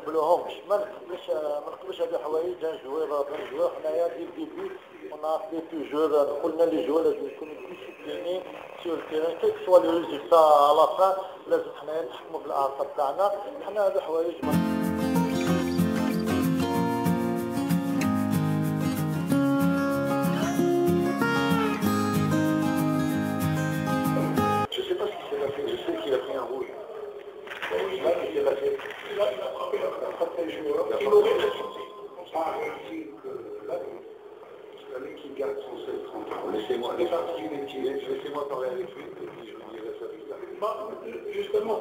نقبلوهمش، ما نقبلوش هادو حوايج. un joueur, un joueur. حنايا dès le début, on a appelé toujours, قلنا les joueurs لازم يكونوا disciplinés sur le terrain, quel que soit le résultat à la fin. لازم حنايا نتحكموا في الاعصاب تاعنا. حنا هادو حوايج ما Je ne sais pas ce qui s'est passé, je sais qu'il a pris un rouge. Là, qu'est-ce qui s'est passé? Il a frappé, il a frappé le joueur. Il aurait insulté. Paraît-il que là, il fallait qu'il garde son self-control. Laissez-moi C'est partie du métier. Laissez-moi parler avec lui et puis je vous dirai ça plus tard. Bah, justement,